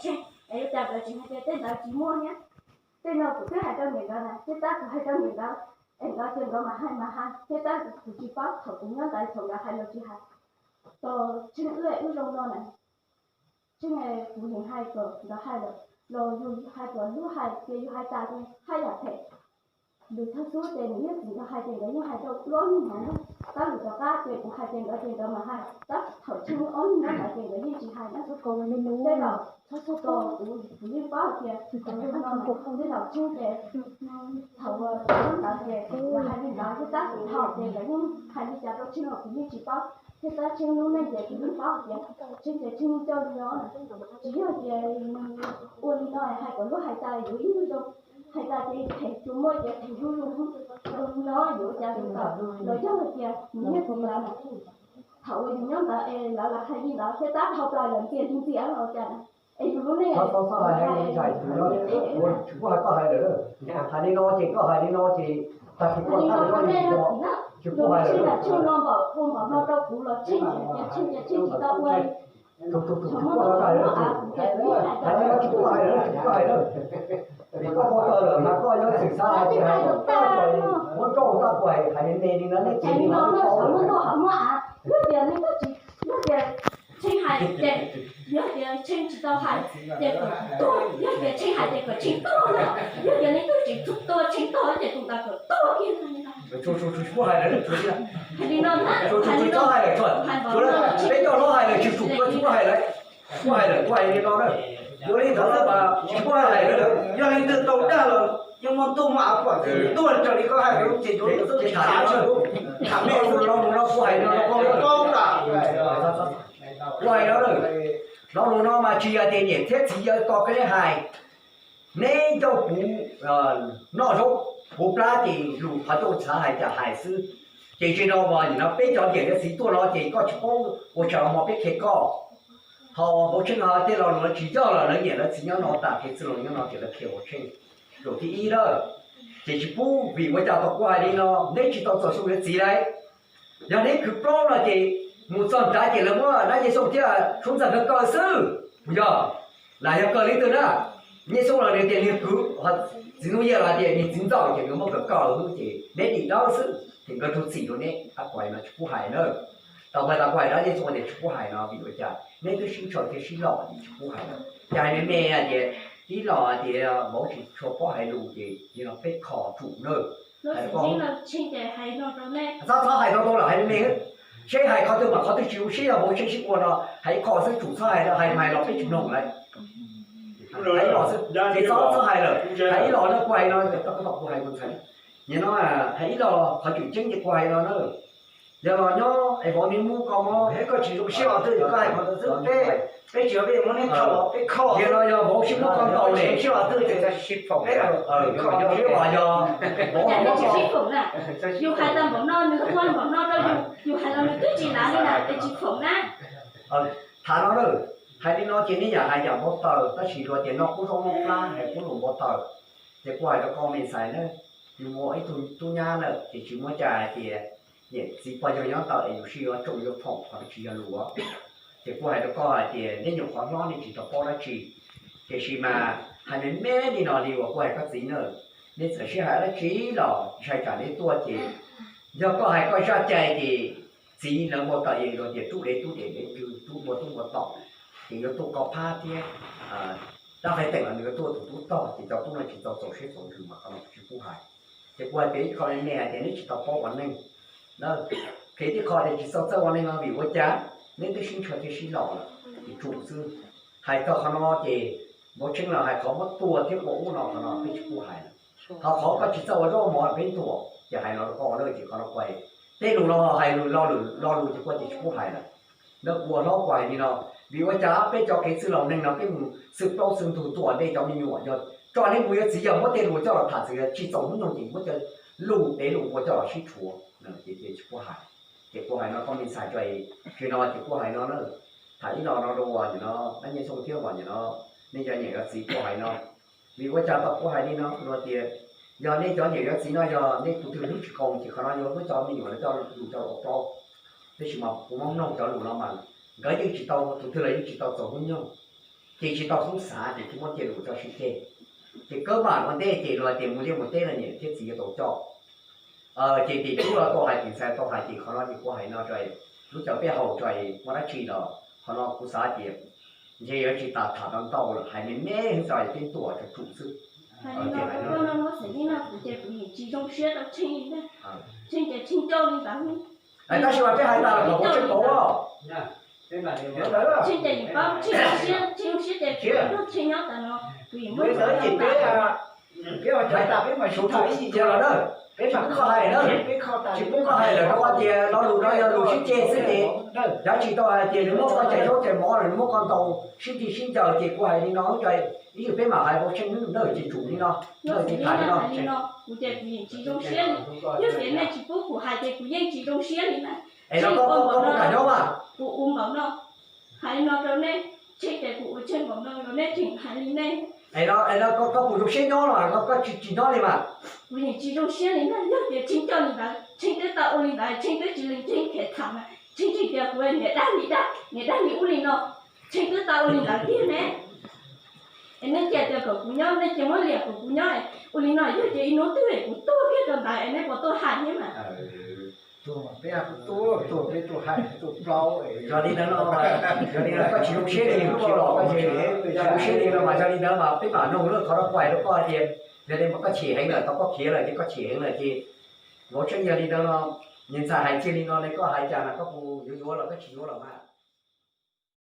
Tsheej, es yuav cas nkawd tsis hais tias tej ntawd tsis muaj thiab? Tej no kuv twb hais rau niam nkawd na, thiab tab kuv hais rau niam nkawd, es nkawd tias nkawd mam hais mam hais, thiab tab kuv tsis paub, thaum kuv nyob ntawd thaum nkawd hais los tsis hais. Tos Tsheej wb wb zoo no na, Tsheej kuv yeej hais kom nkawd hais lawm los yus hais kom lub hais tias yus hais tas ces haj yam phem. Lwm thaum xub ces nws yeej tsis nkawd hais ces nkawd yeej hais rau lub ob niag hmov na. Tab lwm tom qab ces kuv hais ces nkawd ces nkawd mam hais, tab thaum Tsheej ob niag nyob ntawd ces nkawd yeej tsis hais na. Tej zaum txhob txhawj tos kuv, kuv yeej paub hais tias kuv zoo no, tej zaum Tsheej ces thaum uas nyob ntawd ces nkawd hais li ntawd thiab tab thaum ces nkawd yeej hais li cas rau Tsheej los kuv yeej tsis paub, thiab tab Tsheej lub neej ces kuv yeej paub hais tias Tsheej ces Tsheej yeej coj li no na. Tsis yog tias nws ua li no hais kom lub hais tas yuav ib lub zoo, hais tas ces them tsuas muaj ces them lub zoo, zoo li no yuav ua cas li tawm los yog hais tias nws yeej txiv lawv na. Thaum uas yus nyob ntawd es lawv los hais li ntawd thiab tab dhau plaws lawv ntxias li ntxias los cas na, es yus lub neej tsis muaj hais koj hais lawm, hais li no ces koj hais li no ces tag kis koj tsis muaj hais lawm, tsis muaj hais lawm. Tsis no npaum ua npaum no rau kuv los Tsheej, Tsheej ces Tsheej tsis tau ua li. Tsis muaj hais lawm, tsis muaj hais lawm, tsis muaj hais lawm. Vim koj paub tau lawm mas koj yuav txwm xav hais tias hais kom tag, muab rau tag kuv hais, hais me me li no nej tsis muaj, muaj av, yog tias nej twb tsis, yog tias Tsheej hais ces, yog tias Tsheej tsis tau hais ces kom tuag, yog tias Tsheej hais ces kom Tsheej tuag na, yog tias nej twb tsis txhob tuag Tsheej tuag ces tus ntawd kom tuag kiag. Tsis muaj hais lawm, hais li no na, tsis txhob hais lawm, peb coj hlob hais lawm tsis tsum, tsis muaj hais lawm. Kuv hais lawm, kuv hais li no na, yuav li ntawd xwb mas tsis muaj hais lawm. Yog leej twg tau dag los yeej muaj ntuj muaj av kom tuag raws li koj hais ces yuav li ntawd xwb, tsis tham li ntawd. Tham me ntsis no mus no kuv hais no, kuv hais no, lo lus no mas tsis yog tias niam thiab txiv yawg tos koj neb hais, neb ncauj puv noj zaub puv plab ces lus qhov ncauj txhav hais cas hais xwb. Ces tsis no mas nim no peb cov niam cov txiv tuaj no ces koj tsis paub ua tsaug los peb qhia koj. Ho Vauv Tsheej ho tej lo lus no tsis yog los lawv niam lawv txiv nyob no tas, kev txwj laus nyob no ces lawv qhia Vauv Tsheej zaum thib ib lawm. Ces tsis pub vim ua cas tau kuv hais li no, neb tsis tau txaus xyoo yuav txiv lauj. Yog neb khwv plaub no ces mus txog nrad ces lawv muab dab Nyiaj Xyooj thiab Suab Ntxawg nkawd kaw xwb, puas yog? Lam yog kaw leej twg na? Nyiaj Xyooj los nws tias nws kwv, ho txiv Ntxoov Yias los tias nws txiv ntxawm ces nkawd muab kaw kaw xwb ces neb dim dawb xwb ces nkawd rau txim rau neb, kuv hais no tsis pub hais na. Tau hais tas kuv hais dab Nyiaj Xyooj tias tsis pub hais no vim ua cas neb twb sib ntshaw thiab sib lom ces tsis pub hais na. Ces hais me me hais tias tib los hais tias vauv tsis tshua paub hais lus ces nim no peb kho tsum na. Txhob txhob hais tau tau lawm, hais me me, seb hais qhov twg mas qhov twg tsis zoo siab yog vauv seb sib ua no hais ib qho xwb, tsum txhob hais, hais mas hais los peb tsis mloog lawm. Hais ib los xwb ces txhob txhob hais lawm, hais ib los na, kuv hais no, kuv hais kuv ntxhais, nim no hais ib los qhov tseem ceeb ces kuv hais no na. Yog los nyob es vauv neb muab koj mob, es koj tsis zoo siab los twb koj hais qhov ntawd xwb, peb, peb tsis yog peb muab neb tso los peb kho, yog no yog vauv sib muab koj ntaus li, sib los twb, sib foom, sib los yog vauv muab koj. Yus hais tau npaum no nws ua npaum no rau yus, yus hais los nws twb tsis lav li na es tsis foom na. Tham no na, hais li no ces nej yam hais yam npau taws tab sis luag tias noj qub zaub noj plab hais qub lus npau taws. Ces kuv hais rau koj me ntxhais na, yus muaj ib tug tub nyab lawm ces tsis muaj cas hais tias niam txiv pog yawg nyob ntawd es yus sib yuav tsoo yuav foom qhov tsis yog lus. Ces kuv hais rau koj hais tias nej nyuam qhuav hlob nej tsis tau paub dab tsi, tiam sis mas hais me me li no li uas kuv hais koj txiv na, nej txawm sib hais dab tsi los ntshai tsam neb tuaj ces yog koj hais koj zaj cai ces txiv lawv npau taws es luag tias tub dev tub dem dev ntws, tub npua tub npua tom, ces yuav tuaj koj phab thiab, dab qhaiv teem los nws yuav tuaj tus tub tog, ces cov tub no tsis tau txaus siab txaus ntsws mas qhov no tsis pub hais. Ces kuv hais tias ib qho me me hais tias neb tsis tau paub ua neeg na, qhia tib qho tias tsis txawj txawj ua neeg no vim ua cas, neb twb sib ntshaw thiab sib los lawm, ces tsum xwb. Hais txog qhov no ces Vauv Tsheej los hais qhov muab tua thiab ua ub no qhov no peb tsis pub hais lawm. Ho qhov koj tsis txawj ua zaub mov peb ntuas ces hais no rau koj ua lawm ces qhov no kuv hais. Tej lus no hais lus lo lus lo lus ces kuv tias tsis pub hais lawm. Ntawd kuv ua hlob kuv hais li no, vim ua cas peb cov kev txwj laus neeg no peb mus xwb plaub xwb ntug tuaj ntej cov me nyuam, yog tso neb mus yuav txiv yog muab tej lus coj los tham txwv tsis txaus hnub nyoog ces muab cov lus dev lus npua coj los sib rhuav, ces tsis pub hais. Ces kuv hais no koj me ntxhais tso, tsis no ces kuv hais no na. Tham ib los no rau uas nim no dab Nyiaj Xyooj thiab uas nim no nej cov niam cov txiv kuv hais no. Vim ua cas tau kuv hais li no luag tias yog nej cov niam cov txiv no yog nej tus twg hlub tsis koom ces qhov no yuav muab cov me nyuam no coj lus coj los ua plaub. Tab sis mas kuv muab mloog cov lus no mas nkawd yeej tsis tau, tus twg los yeej tsis tau txaus hnub nyoog. Ces tsis tau xub xav ces tsis muab cia lus tso sib ceg. Ces kawb mam ua ntej ces luag tias mus liaj mus teb no niam thiab txiv yuav tau coj. Ces tim tub los tau hais, tim ntxhais tau hais, ces qhov no ces kuv hais no tso, lub caij peb haus tso, muaj dab tsi los qhov no kuv xav tias ntshe yuav tsis tas tham tau ntau lawm, hais me me xwb tso, peb tuaj tso tsum xwb. Tab sis mas peb hais tas los kom kuv tsis pauv. Tsheej ces yeej paub tsheej zoo siab, tsheej zoo siab ces kuv nrog tsheej nyob tas no, kuv yeej muab ntawd ces peb, peb ua cas tas peb mam sub tham ib yam los na, peb mam kho hais na, tsis pub kho hais lawm rau qhov tias lo lus no yog lus sib ceg xwb ces, yav tsis tau hais tias nws muab koj cais zaub cais mov los nws muab koj ntaus sib nti sib ncaws ces kuv hais li no, ib yam peb mam hais rau tsheej na, ces tsum li no, ces tham li no. Kuv ces kuv yeej tsis zoo siab li, yog tias nej tsis pub kuv hais ces kuv yeej tsis zoo siab li na. Es no koj, koj puas kam nyob mas? Kuv ua npaum no, hais li no rau nej, tsheej ces kuv ua tsheej npaum no los nej tseem hais li nej. Es no koj puas zoo siab nyob los koj tsis, tsis nyob li mas? Kuv yeej tsis zoo siab li na, yog tias tsheej coj li ntawd tsheej twb tau ua li ntawd, tsheej twb tsis lees tsheej khev tham mas tsheej tseem tias kuv niam dag li dag, niam dag li ub li no, tsheej twb tau ua li ntawd tiag ne. Es nej cia tias kom kuv nyob, nej cia muab liam kom kuv nyob, ua li no yog tias ib hnub twg kuv tuag kiag rau ntawd es nej puas tuaj hais thiab mas? Yog li ntawd no, yog li no koj tsis zoo siab li, tsis los koj tsis zoo siab li no mas yog li ntawd mas peb mam noog lawm qhov no kuv hais rau koj tias, yog li mas koj chim heev lawm, tau koj khiav lawm ces koj chim heev lawm ces, vauv Tsheej, yog li ntawd no, niag ntxhais hais kiag li no ne, koj hais cas na, koj puas yuav yuav los koj tsis yuav los mas?